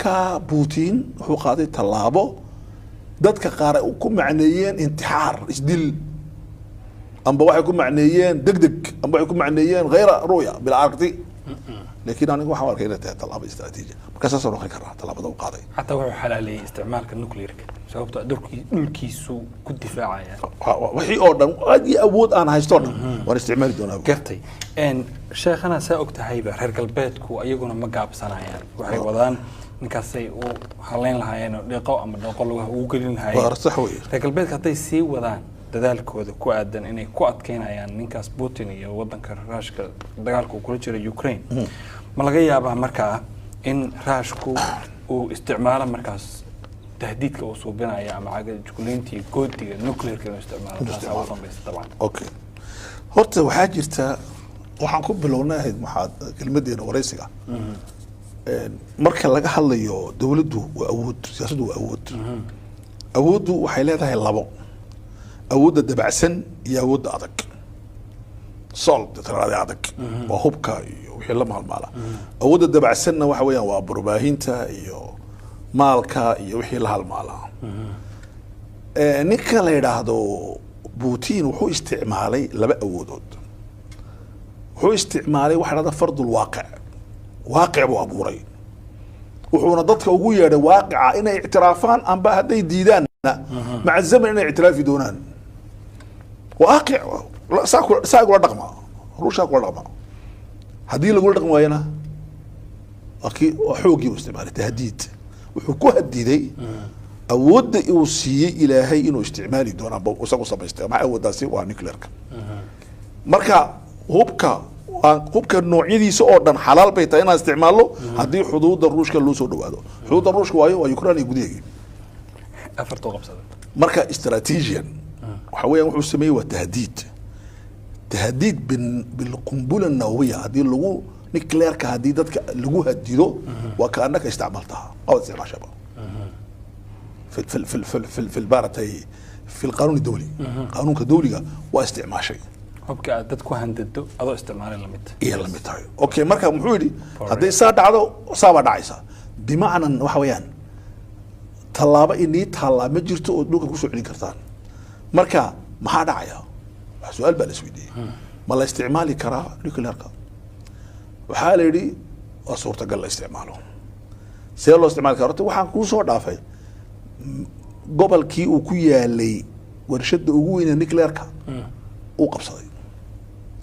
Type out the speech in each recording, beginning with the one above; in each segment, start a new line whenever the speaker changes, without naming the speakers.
Marka Putin wuxuu qaaday tallaabo dadka qaar ay ku macneeyeen intixaar, isdil, amba waxay ku macneeyeen deg deg, amba waxay ku macneeyeen hayra ru'ya, bila aragti, laakiin anigu waxaan u arkay inay tahay tallaabo istaraatiiji. Marka saasaan oran karnaa tallaabada uu qaaday.
Xataa wuxuu xalaaleeyey isticmaalka nuclearka, sababtoo ah dhulkiisu ku difaacaya.
Wixii oo dhan aad iyo awood aan haysto o dhan waan isticmaali doonaa.
Gartay. Sheekhana, saa og tahayba, reer galbeedku ayaguna ma gaabsanayaan. Waxay wadaan ninkaasay u haleyn lahaayeen oo dhiiqo ama dhooqo lugaha ugu gelin lahaayeen.
Waa sax weeye.
Reer galbeedka hadday sii wadaan dadaalkooda ku aadan inay ku adkeynayaan ninkaas Putin iyo wadanka Ruushka dagaalka uu kula jiro Ukraine, ma laga yaabaa markaa in Ruushku uu isticmaalo markaas tahdiidka uu suubinayo ama cagajuglaynta iyo goodiga nuclearka inuu isticmaalo? Taas ugu dambaysa dabcan.
Okay, horta waxaa jirta, waxaan ku bilownay ahayd maxaad kelmadeena waraysiga. Marka laga hadlayo dowladdu waa awood, siyaasaddu waa awood. Awooddu waxay leedahay labo: awoodda dabacsan iyo awoodda adag. Sold tiraada adag waa hubka iyo wixii la maalmaala. Awoodda dabacsanna waxa weeyaan waa barbaahinta iyo maalka iyo wixii la halmaala. Ninka la yidhaahdo Putin wuxuu isticmaalay laba awoodood. Wuxuu isticmaalay waxa dhahda fardul waaqic. Waaqic buu abuuray, wuxuuna dadka ugu yeedhay waaqica inay ictiraafaan, amba hadday diidaanna maca zaman inay ictiraafi doonaan. Waaqic saa kula dhaqma, Ruushaa kula dhaqma. Haddii lagula dhaqmi waayana waa kii, waa xooggii uu isticmaalay, tahdiid. Wuxuu ku hadiday awoodda uu siiyey Ilaahay inuu isticmaali doono amba isagu samaystay. Maxay awooddaasi? Waa nuclearka. Marka hubka hubka noocyadiisa oo dhan xalaal bay tahay inaan isticmaalno haddii xuduudda Ruushka loo soo dhawaado. Xuduudda Ruushka waayo waa Ukraine iyo gudaheegii.
Afartuu qabsada.
Marka strategian waxa weeyaan wuxuu sameeyey waa tahdiid, tahdiid bilqumbula nawawiya. Haddii lagu nuclearka, haddii dadka lagu hadido, waa ka annaka isticmaaltaha aw isticmaashaba في البارتي في القانون الدولي، قانونka dawliga waa isticmaashay.
Hubka aad dad ku handado adoo isticmaalay lamid.
Iyo lamid tahay. Okay, marka muxuu yidhi? Hadday saa dhacdo, saabaa dhacaysa. Bimacnan waxa weeyaan tallaabo inii taallaa ma jirto oo dhulka kusoo celin kartaan. Marka maxaa dhacaya? Waa su-aal baa la isweydiiyey: ma la isticmaali karaa nuclearka? Waxaa la yidhi waa suurtagal la isticmaalo. See loo isticmaali kara? Horta waxaan kuu soo dhaafay gobolkii uu ku yaalay warshada ugu weyne nuclearka uu qabsaday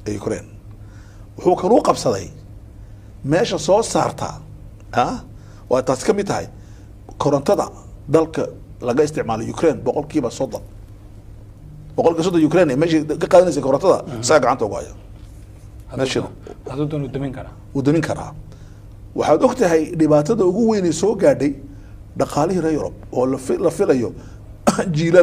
ee Ukraine. Wuxuu kaluu qabsaday meesha soo saarta, waa taasi ka mid tahay korontada dalka laga isticmaalo Ukraine 30%. 30% Ukraine ee meesha ka qaadanaysa korontada isaga gacanta ugu haya.
Hadduu doono damin karaa.
Wuu damin karaa. Waxaad og tahay dhibaatada ugu weyn ee soo gaadhay dhaqaalihii reer Yurub oo la filayo jiilaal.